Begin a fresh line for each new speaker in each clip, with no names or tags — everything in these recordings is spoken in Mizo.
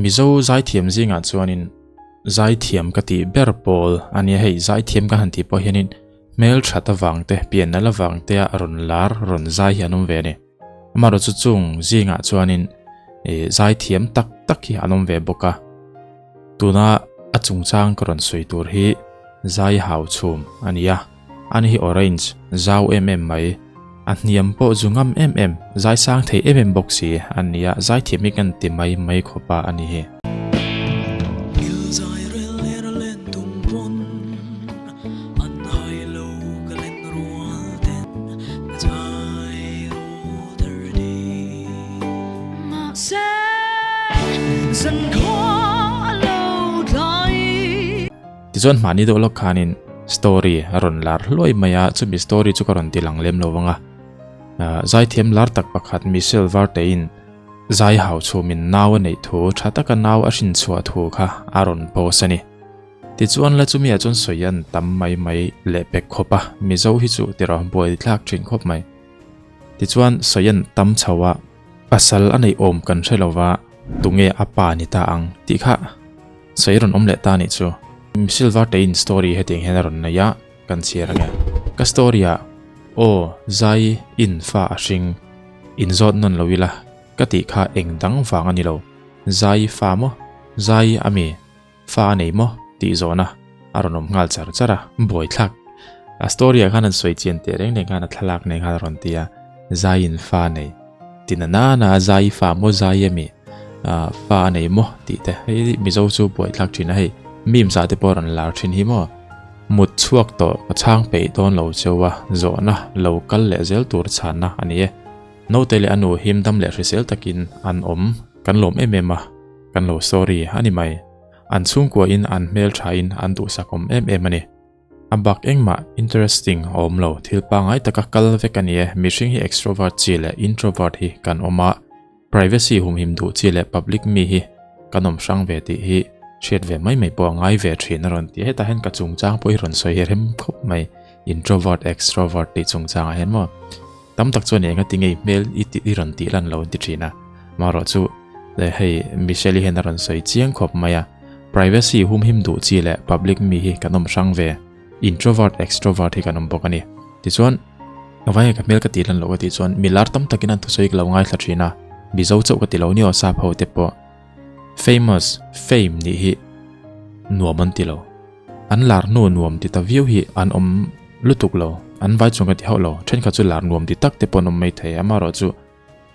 Mizo zaithiam zingah chuanin zaithiam ka tih ber pawl a nia hei zaithiam ka han tih pawh hianin hmel that avang te pian nalh avang te a rawn lar rawn zai hi an awm ve a ni. Amaherawhchu chung zingah chuanin ih zaithiam tak tak hi an awm ve bawk a. Tuna a chungchang ka rawn sawi tur hi zai hau chhum a ni a. Ani hi orange zau em em mai, a hniam pawh zu ngam em em, zai sang thei em em bawk si a nia, zaithiam hi kan ti mai mai khawp a a ni hi. Tichuan hmahni deuh lawk khanin story a rawn lar hluai mai a, chumi story chu ka rawn ti lang lem lo vang a. Zaithiam lar tak pakhat Michelle Vartein zai hau chhumin nau a neih thu, tha taka nau a hrin chhuah thu kha a rawn post a ni. Tichuan la chumi ah chuan sawi an tam mai mai leh pek khawp a, Mizo hi chu tiraw buai thlak thin khawp mai. Tichuan sawi an tam chho a, pasal a neih awm kan hre lo va, tunge a pa ni ta ang tih kha sawi rawn awm leh ta nih chu. Silver Tein story hetiang hian a rawn nei a, kan chhiar ange. Ka story ah aw zai in fa a hring in zawt nawn lo ila ka tih kha eng dang vang a ni lo, zai fa maw? Zai a mi? Fa a nei maw? tih zawhna a rawn awm nghal char char a, buaithlak. A story ah khan an sawi chian teh reng reng khan a thlalak nei khan a rawn ti a, Zaiin fa nei ti na nana a Zai fa maw Zai ami fa a nei maw tih te hei Mizo chu buaithlak thin a hei memes ah te pawh a rawn lar thin hi maw. Mut chhuak tawh ka chhang peih dawn lo cheu a, zawhna lo kal leh zel tur chhanna a ni e. Naute leh a nu him dam leh hrisel takin an awm kan lawm em em a. Kan lo sorry a ni mai. An chhungkua in an hmel tha in an duhsak awm em em a ni. A bak engmah interesting a awm lo, thil pangai taka kal vek a ni e, mihring hi extrovert chi leh introvert hi kan awm a, privacy humhim duh chi leh public mi hi kan awm hrang ve tih hi hriat ve mai mai pawh a ngai ve thin a rawn ti. Hetah hian ka chungchang pawh hi rawn sawi hi rem khawp mai, introvert extrovert tih chungchangah hian maw. Tam tak chuan eng a ti ngei hmel i tih i rawn tih lan lo an ti thin a. Marawh chu hei Michelle-i hian a rawn sawi chiang khawp mai a. Privacy humhim duh chi leh public mi hi kan awm hrang ve. Introvert extrovert hi kan awm bawk a ni. Tichuan vai ka hmel ka tih lan loh ka tih chuan mi lar tam takin an thusawi ka lo ngaithla thin a. Mizo chauh ka ti lo ni aw sap ho te pawh. Famous, fame nih hi nuam an ti lo. An lar hnu nuam ti ta viau hi an awm lutuk lo, an vai chuan ka ti hauh lo. Thenkhat chu lar nuam ti tak te pawh an awm mai thei, amaherawhchu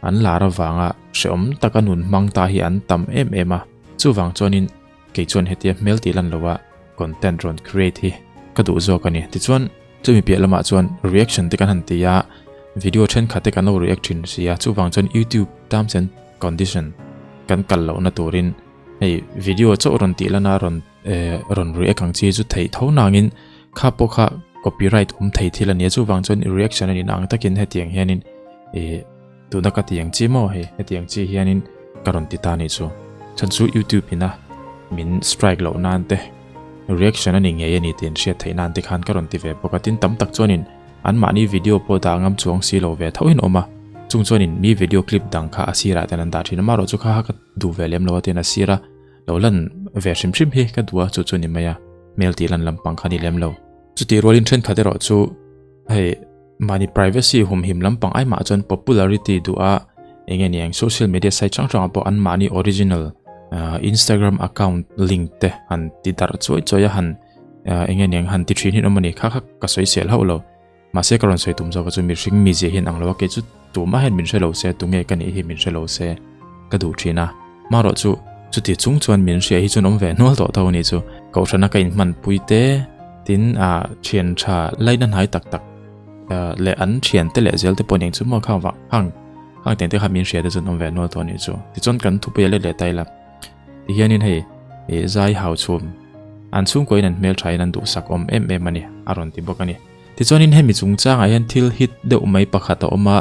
an lar avanga hrehawm taka nun hmang ta hi an tam em em a. Chuvang chuanin kei chuan hetia hmel tih lan loha content rawn create hi ka duh zawk a ni. Tichuan chumi piah lamah chuan reaction te kan han ti a, video thenkhat te kan lo react thin si a, chuvang chuan YouTube terms and condition kan kal lohna turin hei video chauh rawn tih lana rawn rawn react ang chi chu theih tho nangin kha pawh kha copyright awm thei thil a nia chuvang chuan reaction a nih ang takin hetiang hianin ih tuna ka tih ang chi maw hei hetiang chi hianin ka rawn ti ta nih chu chhan chu youtube ina min strike loh nan te reaction a ni ngei a ni tih an hriat theih nan te khan ka rawn ti ve bawk a tin tam tak chuanin an mahni video pawh dah ngam chuang si lo ve tho in awm a chung chuanin mi video clip dang kha a sirah ten an dah thin a marawh chu kha ka duh ve lem lo a tin a sir a Lo lan ve hrim hrim hi ka duh a, chu chu ni mai a, hmel tih lan lampang kha ni lem lo. Chutih rualin thenkhat erawh chu hei mahni privacy humhim lampang ai mah chuan popularity duh a, eng nge ni ang social media site hrang hrangah pawh an mahni original Instagram account link te han ti darh chuai chuai a han eng nge ni ang han ti thin hi an awm a ni, kha kha ka sawi sel hauh lo. Mahse ka rawn sawi tum zawk a chu mihring mizia hian ang lo a kei chu tumah hian min hre lo se tunge ka nih hi min hre lo se ka duh thin a. Marawh chu chuti chung chuan min hria hi chuan awm ve hnual tawh tho a ni chu. Kohhrana ka inhmanpui te tin ah thian tha laina hnai tak tak leh an thian te leh zel te pawh ning chu maw khang vang hang hang teng te kha min hria te chuan awm ve hnual tawh a ni chu. Tichuan kan thupui a let leh ta ila. Tihianin hei ih zai hau chhum an chhungkuain an hmelthain an duhsak awm em em a ni a rawn ti bawk a ni. Tichuanin hemi chungchangah hian thil hit deuh mai pakhat a awm a,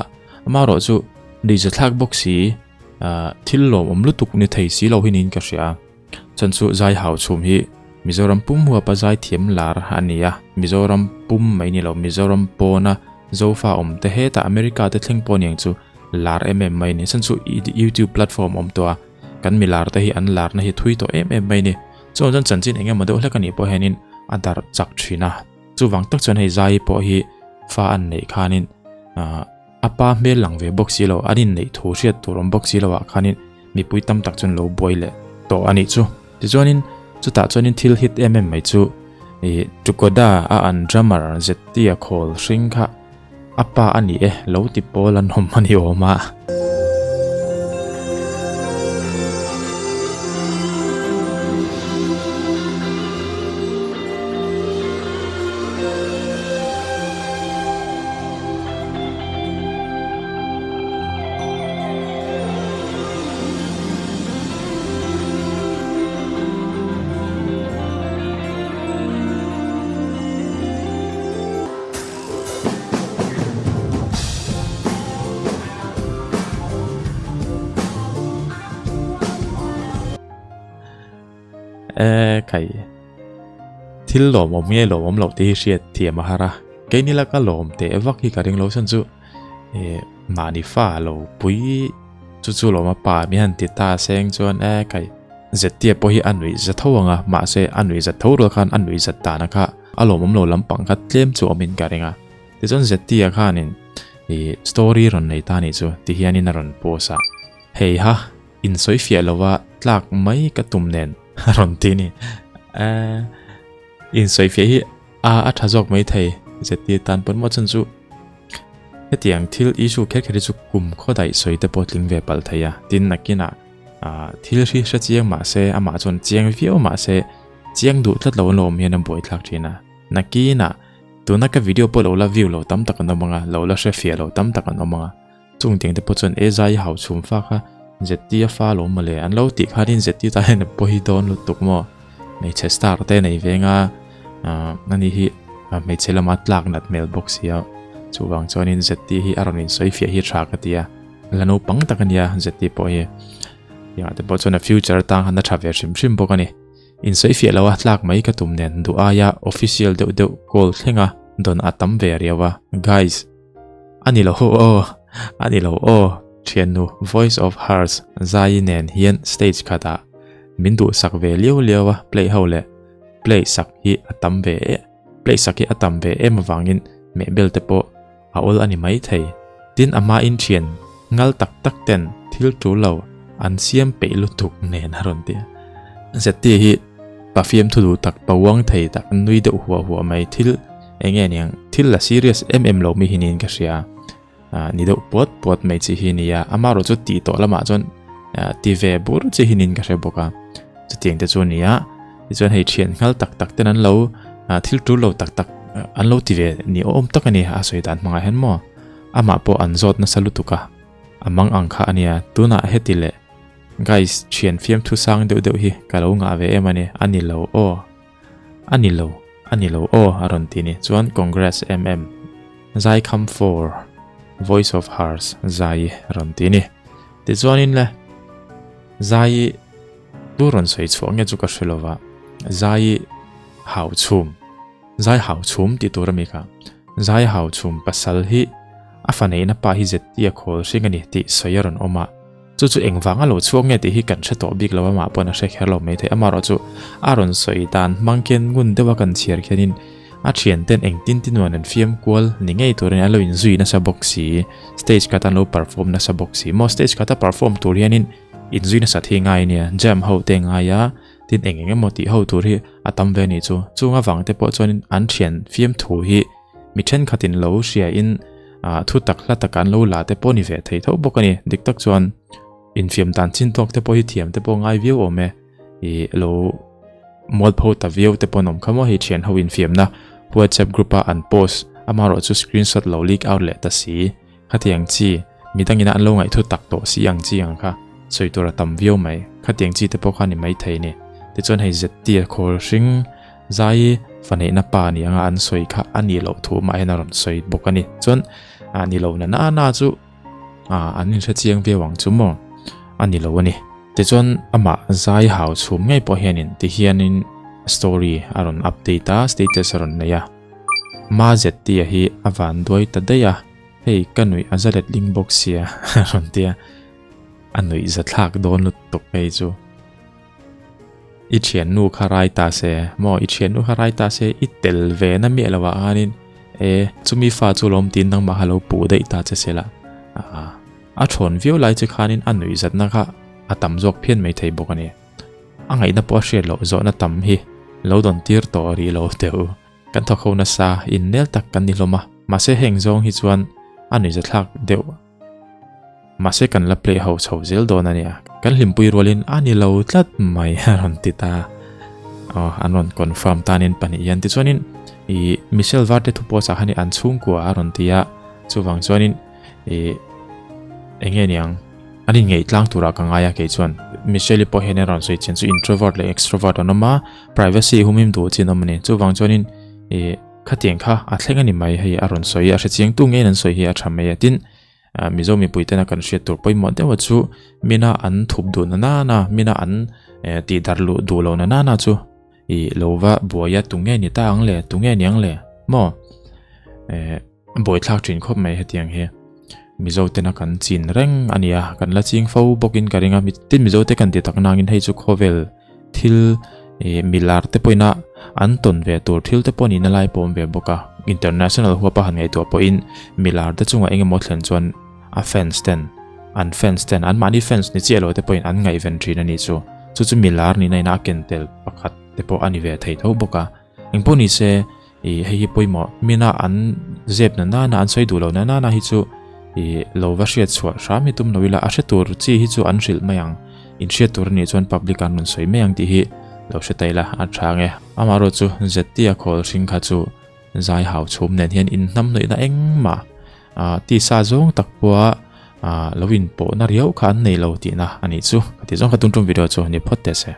amaherawh chu nuihza thlak bawk si ah thil lawmawm lutuk ni thei si lo hi niin ka hria a. Chuan chu zai hau chhum hi Mizoram pum huapa zai thiam lar a ni a, Mizoram pum mai ni lo Mizoram pawna Zofa awm te hetah America te thleng pawh niang chu lar em em mai a ni. Chuan chu YouTube platform awm tawh a. Kan mi lar te hi an larna hi thui tawh em em mai ni. Chuan chuan chanchin eng emaw deuh hlek a nih pawh hianin a darh chak thin a. Chuvang tak chuan hei Zai pawh hi fa an neih khanin ahh a pa hmel lang ve bawk si lo, an inneih thu hriat tur awm bawk si lo ah khanin mipui tam tak chuan lo buai leh tawh a nih chu. Tichuanin chutah chuanin thil hit em em mai chu ih Tukoda a an drummer Zettia khawl hring kha A pa a ni e, lo ti pawl an awm a ni awm a. E kai thil lawm awm nge lawm awm loh te hi hriat thiam a har a keini laka lawm teh vak hi ka ring lo chhan chu e mahni fa lo pui chu chu lawm a pa mi han ti ta seng chuan e kai Zetia pawh hi a nuih za tho ang a mahse a nuih za tho rual khan a nuih zat dan a kha A lawmawm lo lampang kha tlem chu awmin ka ring a. Tichuan Zettia khanin ih story rawn nei ta nih chu ti hianin a rawn post a. Hei ha, insawi fiah lova tlak mai ka tum nen a rawn ti ni. Ehh insawi fiah hi a a tha zawk mai thei Zettia tan pawn maw chhan chu hetiang thil issue kher kher hi chu kum khaw daih sawi te pawh tling ve palh thei a. Tin nakinah ah thil hri hre chiang mahse amah chuan chiang viau mahse Chiang duh tlat lo an lo awm hian a buaithlak thin a. Nakinah tuna ka video pawh lo la view lo tam tak an awm ang a, lo la hre fiah lo tam tak an awm ang a. Chung tiang te pawh chuan e zai hau chhum fa kha ZT a fa lo mawle an lo tih khanin ZT tan hian a pawi dawn lutuk maw. Hmeichhe star te nei veng a, ani hi hmeichhe lama tlak nat hmel bawk si a. Chuvang chuanin ZT hi a rawn insawi fiah hi tha ka ti a. La naupang tak a nia ZT pawh hi. Tiangah te pawh chuan a future atang khan a tha ve hrim hrim bawk a ni. Insawi fiah lo a tlak mai ka tum nen duh aia official deuh deuh call thlenga dawn a tam ve riau a guys. A ni lo aw, a ni lo aw thiannu voice of hearts zai nen hian stage khatah min duhsak ve liau liau a play ho leh play sak hi a tam ve e play sak hi a tam ve em avangin mehbel te pawh A awl a ni mai thei. Tin a hmain thian ngal tak tak ten thil tul lo an siam peih lutuk nen a rawn ti a. Zeti hi pa fiamthu duh tak, pa uang thei tak, nui deuh huah huah mai thil eng nge niang thil la serious em em lo mi hi niin ka hria. Ni deuh puat puat mai chi hi nia. Amaherawh chu tih tawh lamah chuan ti ve bur chi hi niin ka hre bawk a. Chutiang te chu a ni a, tichuan hei thian nghal tak tak ten an lo thil tul lo tak tak an lo ti ve ni awm tak a ni a sawi dan hmangah hian maw amah pawh an zawt nasa lutuk a, a mang ang kha a nia tunah heti leh guys thian fiamthu sang deuh deuh hi ka lo ngah ve em a ni, a ni lo aw a ni lo a ni lo aw a rawn ti ni chuan congrats em em Zaikham for voice of hearts zai rawn ti ni tichuanin le Zai tu rawn sawi chhuah nge chu ka hre lova, Zai hau chhum, Zai hau chhum tih tur a mi kha, Zai hau chhum pasal hi a fa neihna pa hi ZT a khawl hring a ni tih sawi a rawn awm a, chu chu engvanga lo chhuak nge tih hi kan hre tawh bik lo a mah pawn a hre kher lo maithei, amaherawh chu a rawn sawi dan hmang khian ngun deuha kan chhiar khianin a thianten engtin ti nuan an fiam kual ni ngei turin an lo inzui nasa bawk si, stage khat an lo perform nasa bawk si, maw stage khata perform tur hianin inzui nasa thi ngai ania, jam ho te ngai a, tin eng eng emaw tih ho tur hi a tam ve anih chu, chung avang te pawh chuanin an thian fiam thu hi mi thenkhatin lo hria in ah thu tak hla taka an lo la te pawh ni ve thei tho bawk a ni, dik tak chuan infiam dan chin tawk te pawh hi thiam te pawh ngai viau awm e. Ih lo mualpho ta viau te pawh an awm kha maw hei thian ho infiamna whatsapp group a an post amaherawh chu screenshot lo leak out leh ta si khatiang chi midangin an lo ngaihthu tak tawh si ang chi ang kha sawi tur a tam viau mai khatiang chi te pawh kha ni maithei ni tichuan hei zeti a khawl hring zai fa neihna pa ni anga an sawi kha a nih loh thu mah hian a rawn sawi bawk a ni chuan a ni lo na na na chu Ah, an inhre chiang viau ang chu maw? A ni lo a ni. Tichuan, amah zai hau chhum ngei pawh hianin tihianin story a rawn update a, status a rawn nei a. Ma ZT-a hi a van duai ta daih a, hei ka nuih a za letling bawk sia a rawn ti a. A nuihzathlak dawn lutuk phei chu. I thiannu kha rai ta se maw i thiannu kha rai ta se i tel ve na miah lo ah khanin e chumi fa chu lawm tiin nangmah kha lo puh daih ta che se la a thawn viau lai che khanin a nuihzatna kha a tam zawk phian mai thei bawk a ni. A ngaihna pawh a hriat loh zawhna tam hi lo dawn tir tawh rih lo teh u. Kan thawk ho nasa innel tak kan ni hlawm a mahse heng zawng hi chuan a nuihzathlak deuh. Mahse kan la play ho chho zel dawn a nia. Kan hlimpui rualin a ni lo tlat mai a rawn ti ta. Aw an rawn confirm tanin pahnih hian tichuanin ih Michelle Varte thu pawh chah khan an chhungkua a rawn ti a, chuvang chuanin ih eng nge niang an inngeih tlang turah ka ngai a kei chuan Michelle-i pawh hian a rawn sawi chian chu introvert leh extrovert an awm a, privacy humhim duh chin awm a ni. Chuvang chuanin ih Khatiang kha a thleng a ni mai hei a rawn sawi a hrechiang tu ngeiin an sawi hi a tha mai a tin Mizo mipui tena kan hriat tur pawimawh deuh a chu mina an thup duh na nana mina an tih dar luh duh lo na nana chu i lo va buai a tunge ni ta ang le tunge ni ang le maw buaithlak thin khawp mai hetiang hi Mizo tena kan chin reng a nia kan la ching fo bawkin ka ring a tin Mizo te kan ti tak nangin hei chu khawvel Thil ih milar te pawhin a an tawn ve tur thil te pawh nihna lai pawh a awm ve bawk a, international huap a han ngaihtuah pawhin milar te chungah eng emaw thlen chuan a fans ten an fans ten an mahni fans ni chiah lo te pawhin an ngaihven thin a nih chu, chu chu milar nihna ina a ken tel pakhat te pawh a ni ve thei tho bawk a, engpawh ni se. Ih hei hi pawimawh mina an zep na nana an sawi duh lo na nana hi chu ih lo va hriat chhuah hram hi tum lo ila a hre tur chi hi chu an hrilh mai ang in hriat tur anih chuan public an rawn sawi mai ang tih hi lo hre ta ila a tha ang e amaherawh chu zeti a khawl hring kha chu zai hau chhum nen hian in hnam hnawihna engmah ah tisa zawng tak pawha ah lo inpawhna riau kha an nei lo tihna anih chu ka tih zawng kha tum tum video chu ni phawt teh se.